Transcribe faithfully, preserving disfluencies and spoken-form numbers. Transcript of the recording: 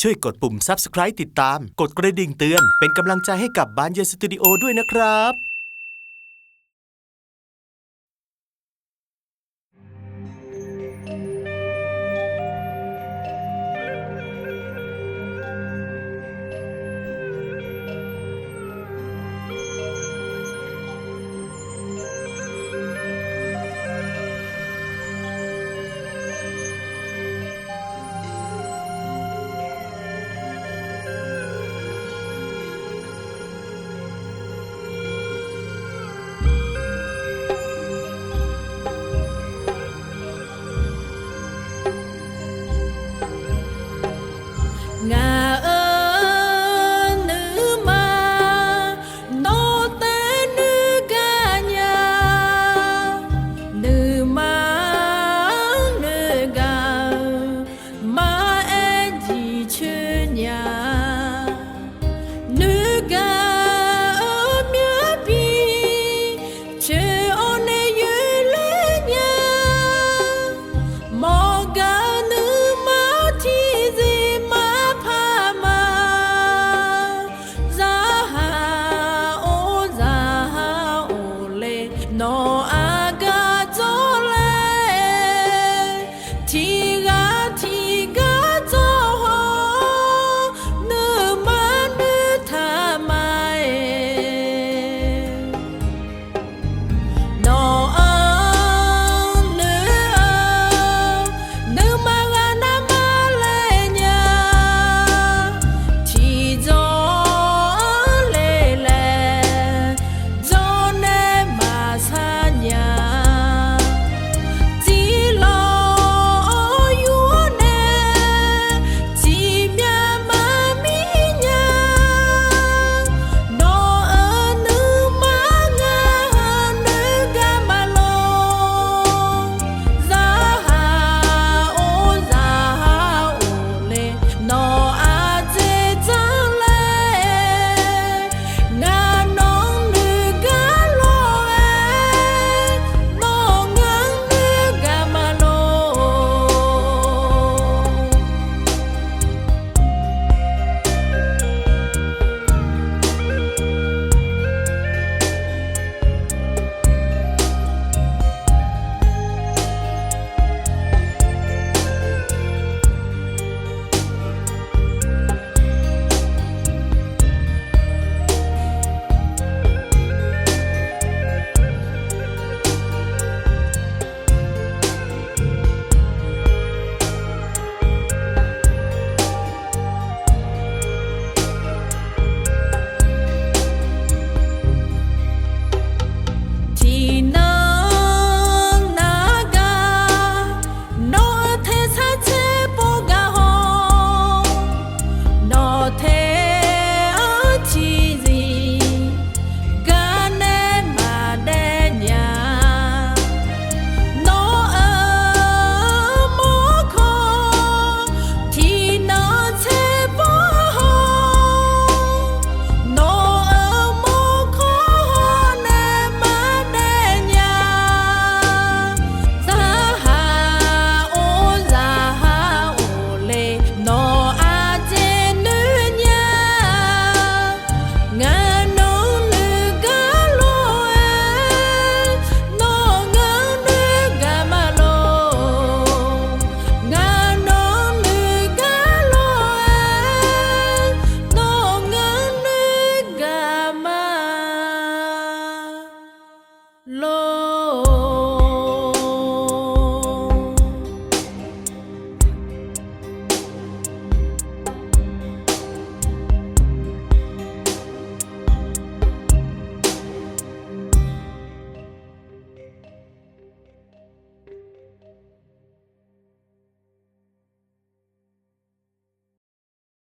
ช่วยกดปุ่ม Subscribe ติดตาม กดกระดิ่งเตือน เป็นกำลังใจให้กับ บานเย็น สตูดิโอ ด้วยนะครับ Ngaq-euq nuima nawr taef nuigar nya, nuima-anr nuigar-eu maqaer jeq coer nya. Nuigar-eu myavbi coeq-awr nae yoerler nya. Mawqgaq-eu nuima tiqzir maqpar ma. Zaqhaq-or, zaqhaq-or le, nawq aqgaf dzawrle. Tiqghaq tiqgar dzawrhaw-awr, nuima nuitaq ma-eq. Nawq-anr noeq-eu nuima ghaq navmaqlaer nya. Tiqdzawq-anr le laer dzawrnae maqsar nya. Tiqlawq-awr yur-awr nae tiqmyav maqmir nya. Nawq-euq nuima ngaq-anr noeq gar maqloq. Zaqhaq-or, zaqhaq-or le, nawq aqdzaeq dzanr laer. Ngaq nawq-anr noeq gar lof-aer, nawq ngaq-anr noeq gar maqloq. Tiqnan navgar nawq-euq tersar tser pov gar haw. Nawq ter-anr tiqzir gar nae maqdaef nya. Nawq-euq mawrkawr tiqnan tser pov haw. Nawq-euq mawrkawr haw nae maqdaef nya. Zaqhaq-or, zaqhaq-or le, nawq aqdzaeq noeq nya. Ngaq nawq-anr noeq gar lof-aer, nawq ngaq-anr noeq gar maqloq. Ngaq nawq-anr noeq gar lof-aer, nawq ngaq-anr noeq gar maqloq.